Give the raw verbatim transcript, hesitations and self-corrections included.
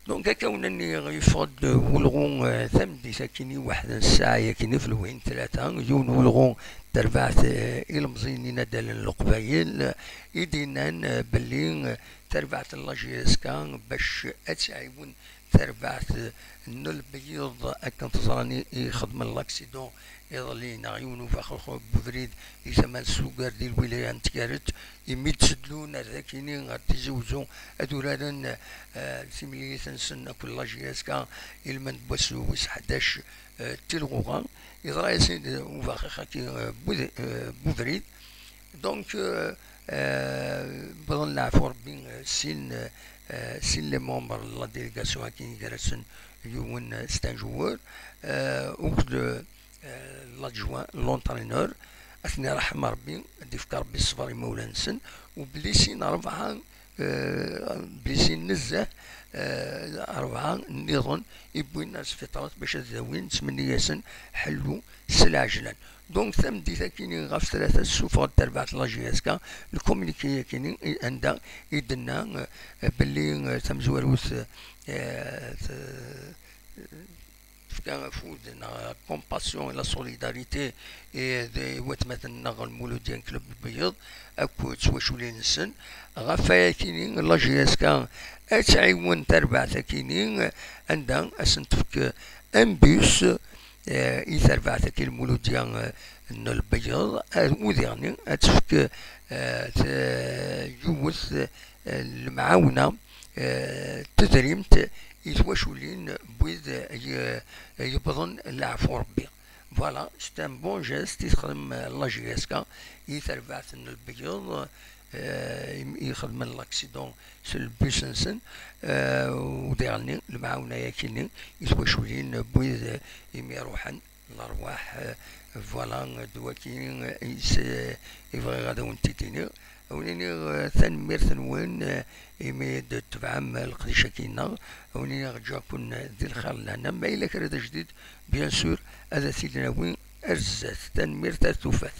Donc, akka wen-nniɣ, yeffeɣ-d wulɣu, eh, tameddit akkin i waḥed n ssaɛa akkin i felwin tlata, yiwen wulɣu terbaɛt, eh, ilemẓiyen inadalen n Leqbayel, i d-yennan, eh, belli, eh, tarbaɛt n la J S K bac ad tɛiwen tarbaɛt, eh, n lbeyyeḍ akken teẓran i, i xedmen l'accident iḍelli, neɣ yiwen ubaxux n ubrid di tama n Sugar di lwilaya n Tgaret, imi d-tedlun ar dakini, ar Tizi Uzzu, ad uraren, eh, timlilit-nsen akked la J S K, ilmend n wass wis ḥdac, eh, tilɣuɣa, yeḍra-yasen-d ubaxix-agi, eh, bu-, eh, bubrid. Donc, euh, euh, wwḍen leɛfu Rebbi, euh, sin, euh, sin les membres n la délégation-agi, gar-asen yiwen, euh, c'est un joueur, euh, akked, euh, l'adjoint, l'entraîneur, ad ten-iṛḥem Rebbi, ad d-ifk Rebbi ṣṣber i imawlan-nsen, u belli sin rebɛa, euh, belli sin nezzeh, euh, rebɛa nniḍen i wwin ar sbiṭarat bac ad dawin, ttmenni-yasen ḥellu s lɛejlan. Donc, tameddit-akini ɣef tlata, tessuffeɣ-d tarbaɛt n la J S K, le communiqué-akini, i, anda i d-tenna, euh, belli, euh, tamezwarut, euh, t-, tefka afud neɣ compassion et la solidarité i, d, i watmaten-nneɣ n Muludyan Club Lbeyyeḍ akked twaculin-nsen. Ɣef wayakini, la J S K ad tɛiwen tarbaɛt-akini, anda ad sen-tefk un bus, eh, i tarbaɛt-agi n Muludya, eh, n Lbeyyeḍ, eh, u diɣni ad tefk, eh, t-, yiwet, eh, lemɛawna, eh, tedrimt i twaculin n wid, eh, y-, yewwḍen leɛfu Rebbi. Voilà, c'est un bon geste i texdem, eh, la J S K i tarbaɛt n Lbeyyeḍ, eh, i, i xedmen l'accident s lbus-nsen, eh, u diɣni lemɛawna-yakini i twaculin n wid, eh, imi ruḥen lerwaḥ, eh, voilà, d waki, eh, i s-, eh, i bɣiɣ ad awen-t-id-iniɣ. Ad wen-iniɣ, eh, tanemmirt-nwen, eh, imi d-tebɛem leqdic-agi-nneɣ. Ad wen-iniɣ ǧǧiɣ-ken di lxir n lehna. Ma yella kra d ajdid, bien sûr, ad t-id-nawi ar zdat. Tanemmirt, ar tufat.